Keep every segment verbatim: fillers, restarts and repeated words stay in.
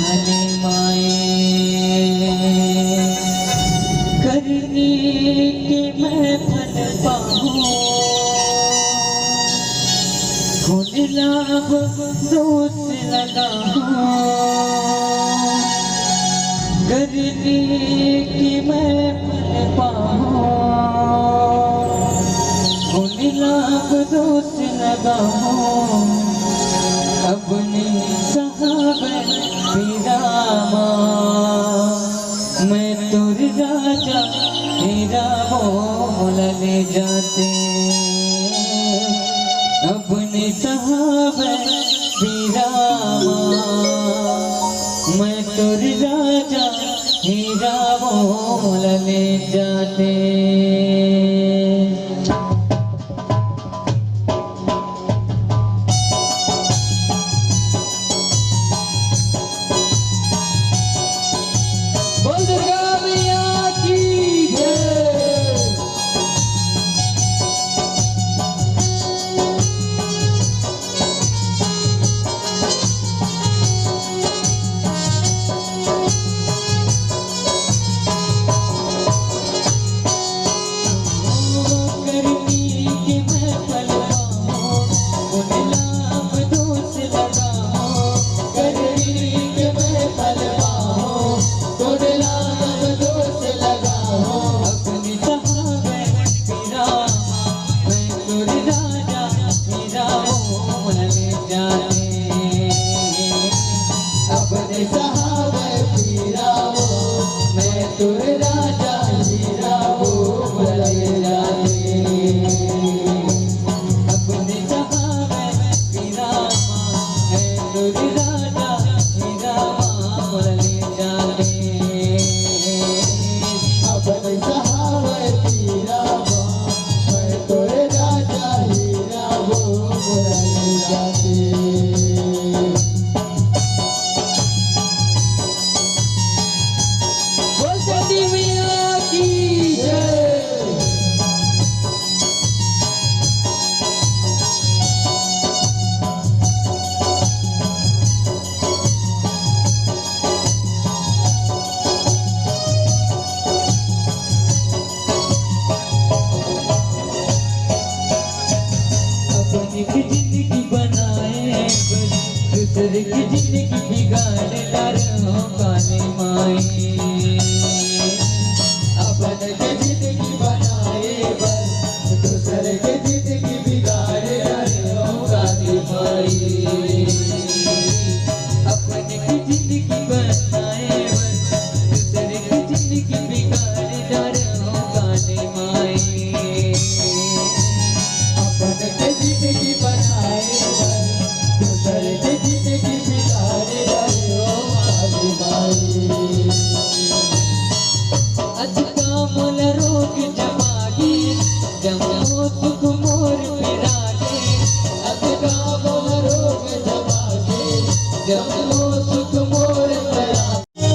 अरे माए, करनी के मैं फल पाहूँ, गुण लाभ दोष लगाहूँ। करनी के मैं फल पाहूँ, गुण लाभ दोष लगाहूँ। अब नइ सहावय पीरा मा, मैं तोर राजा, हे रावो मोला ले जाते। अब नइ सहावय पीरा मा, मैं तोर राजा, हे रावो मोला ले जाते। बोल दुर्गा मैया की जय। अपने सहावै पीरा वो, मैं तोर राजा हीरा वो, बोले जाने। अपने सहावै पीरा, मैं तोर राजा हीरा वो, बोले जाने। अपने सहावै पीरा वो, मैं तोर राजा हीरा वो, बोले जाने। बोल छठी मैया की जय। अपन की जिंदगी बनाए बर, दूसरे की जिंदगी बिगाड़ डारे हो काली माई। अपन की जिंदगी बनाए बर, दूसरे की जिंदगी बिगाड़ डारे हो काली माई। अपन की जिंदगी बनाए बर, दूसरे की जिंदगी बिगाड़ डारे हो काली माई। अपन के जिंदगी बनाए बर, दूसर के जिंदगी बिगाड़े बर, ओ मारी माई। अजका मोला रोग जमागे, जम्मो सुख मोर पिरागे। अजका मोला रोग जमागे, जम्मो सुख मोर पिरागे।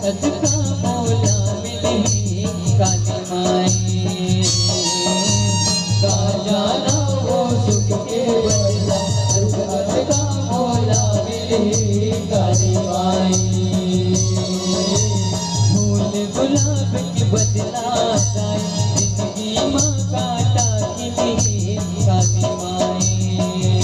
अतका मोला मिलही काली माई। का जाना वो सुख के बदला, दुख अतका मोला मिलही काली माई। फूल गुलाब के बदला दाई, जिंदगी मा काटा खिलही काली माई।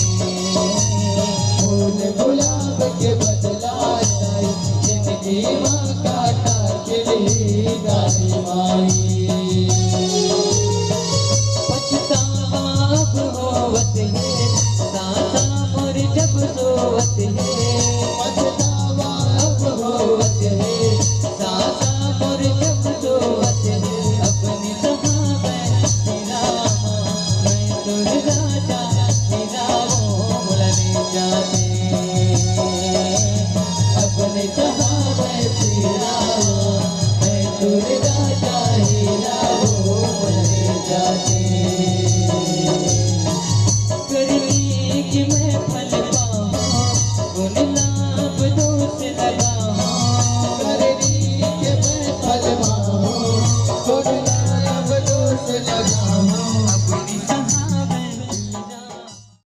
फूल गुलाब के बदला दाई, जिंदगी मा काटा खिलही काली माई। पछतावा अब होवत हे, सासा मोर जब सोवत हे।